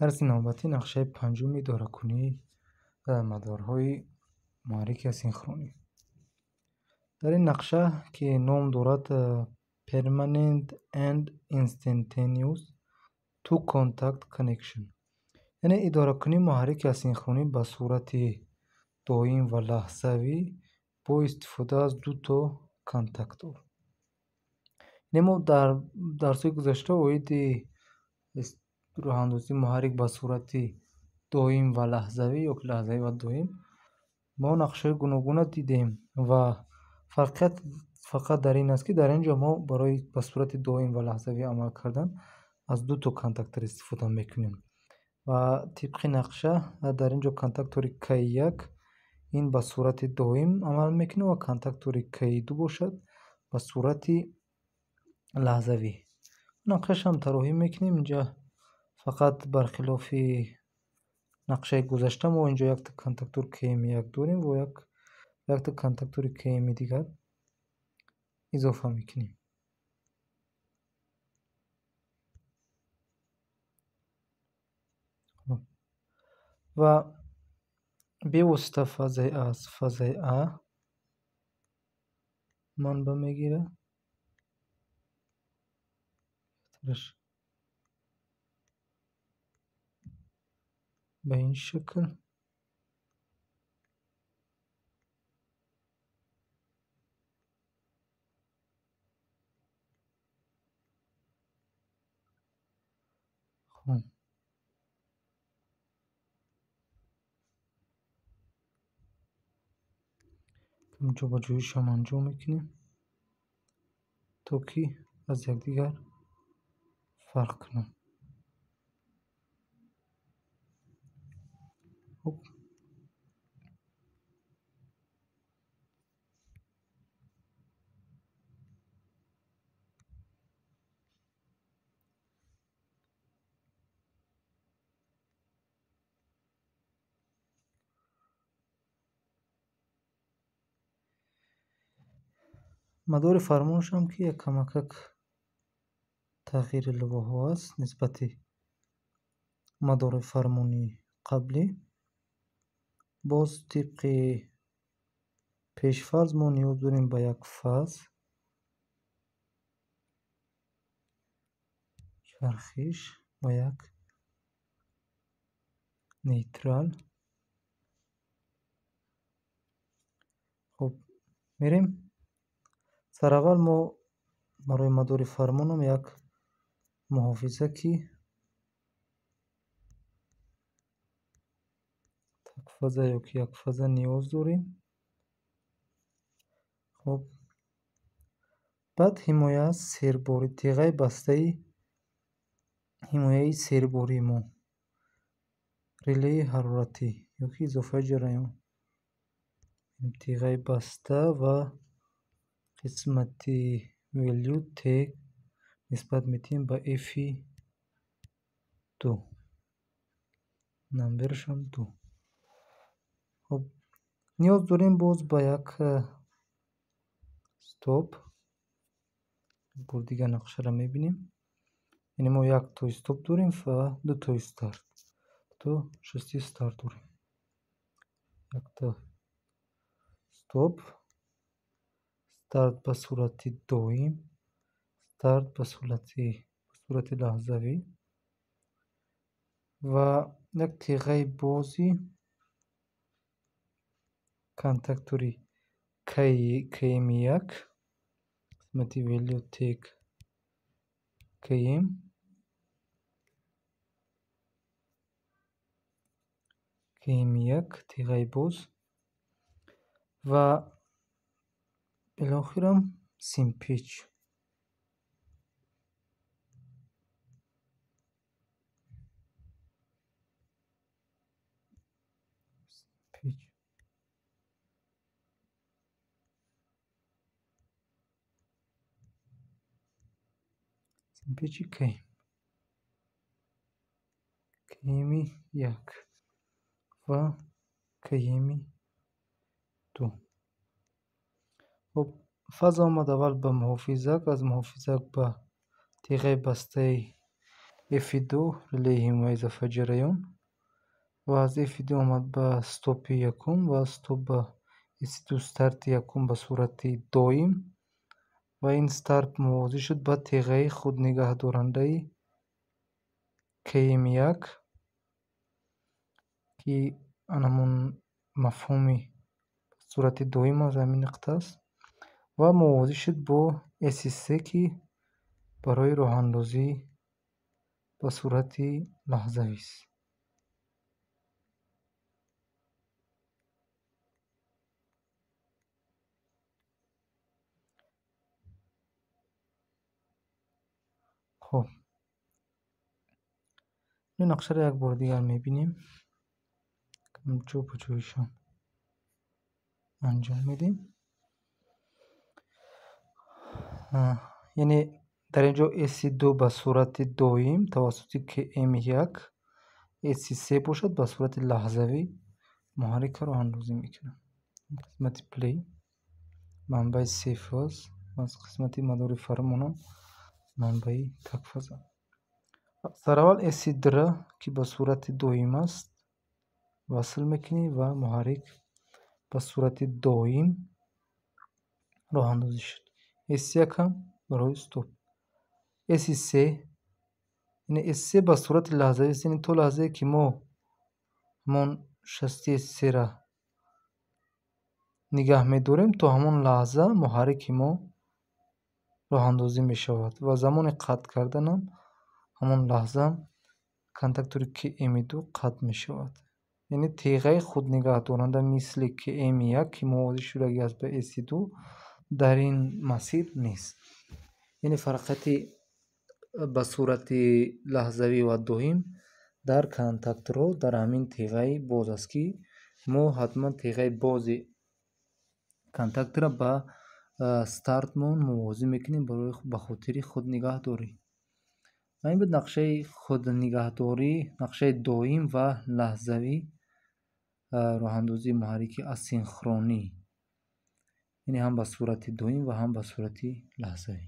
Дарси навбатӣ нақшаи панҷуми идоракунии мадорҳои муҳаррики асинхронӣ. Дар ин нақша, ки ном дорад Permanent and Instantaneous Two Contact Connection, яъне идоракунии муҳаррики асинхронӣ ба сурати доим ва лаҳзавӣ бо истифода аз дуто контактор. Яъне мо дар дарсҳои гузашта оиди роҳандозии муҳаррик ба сурати доим ва лаҳзавӣ ё лаҳзавӣ ва доим мо нақшаҳои гуногуна дидем ва фарқият фақат дар ин аст, ки дар ин ҷо мо барои ба сурати доим ва лаҳзавӣ амал кардан аз дуто контактор истифода мекунем. Ва тибқи нақша дар ин ҷо контактори К1 ин ба сурати доим амал мекунад ва контактори К2 бошад ба сурати лаҳзавӣ. Нақшашам тароҳӣ мекунем. Инҷа фақат бархилофи нақшаи гузашта мо инҷо якта контактор КМ1 дорем ва якта контактори КМ дигар изофа мекунем. Ва бевосита фазаи А аз фазаи А манба мегирад. Ба ин шакл ҷобаҷоишам анҷом мекунем, то ки аз якдигар фарқ кунам. Мадори фармоншам, ки як камакак тағйири лувоҳо аст нисбати мадори фармони қаблӣ. Боз тибқи пешфарз мо ниёз дорем ба як фаз чархиш ва як нейтрал. Хуб, мерем. Сараввал мо барои мадори фармонам як муҳофиза, ки такфаза ё ки якфаза ниёз дорем. Хуб, баъд ҳимоя аз серборӣ, теғаи бастаи ҳимояи сербории мо, релеи ҳароратӣ ё ки изофаи ҷараён, теғаи баста ва қисмати value T нисбат медиҳем ба F2, намберашам 2. Хуб, ниёз дорем боз ба як стоп. Бор дигар нақшаро мебинем. Яъне мо як тои стоп дорем ва ду тои старт, то шасти старт дорем. Якта стоп, старт ба сурати доим, старт ба сурати лаҳзавӣ ва як теғаи бози контактори КМ1 қисмати value tag KM КМ1 теғаи боз ва билохирам симпеч. Симпечи КМ КМ1 ва КМ2. Хуб, фаза омад аввал ба муҳофизак, аз муҳофизак ба теғаи бастаи F2 релеи ҳимояи изофаҷараён ва аз F2 омад ба стопи якум ва стоп ба S2 старти якум ба сурати доим ва ин старт мувозӣ шуд ба теғаи худнигаҳдорандаи КМ1, ки анамон мафҳуми сурати доим аз ҳамин нуқта аст ва мувозӣ шуд бо S3, ки барои роҳандозӣ ба сурати лаҳзавист. Хуб, ин нақшаро як бори дигар мебинем, ҷо ба ҷоишон анҷом медиҳем. Яъне дар ин ҷо S2 ба сурати доим тавассути КМ1, S3 бошад ба сурати лаҳзавӣ муҳаррикро роҳандозӣ мекунад. Қисмати play манбаи сефаз ва аз қисмати мадори фармонам манбаи такфаза. Сараввал S2-ра, ки ба сурати доим аст, васл мекунӣ ва муҳаррик ба сурати доим роҳандозӣ шуд. S1 ҳам барои стоп. S3, яъне S3 ба сурати лаҳзавӣ аст, яъне то лаҳзае ки мо ҳамон шасти S3-ра нигаҳ медорем, то ҳамон лаҳза муҳаррики мо роҳандозӣ мешавад ва замони қатъ карданам ҳамон лаҳза контактори КМ2 қатъ мешавад. Яъне теғаи худнигаҳдоранда мисли КМ1, ки мувозӣ шудагӣ аст ба S2, дар ин масир нест. Яъне фарқияти ба сурати лаҳзавӣ ва доим дар контакторҳо дар ҳамин теғаи боз аст, ки мо ҳатман теғаи бози контактора ба стартмон мувозӣ мекунем барои ба хотири худнигаҳдорӣ. Ва ин буд нақшаи худнигаҳдорӣ, нақшаи доим ва лаҳзавӣ роҳандозии муҳаррики асинхронӣ, яъне ҳам ба сурати доим ва ҳам ба сурати лаҳзавӣ.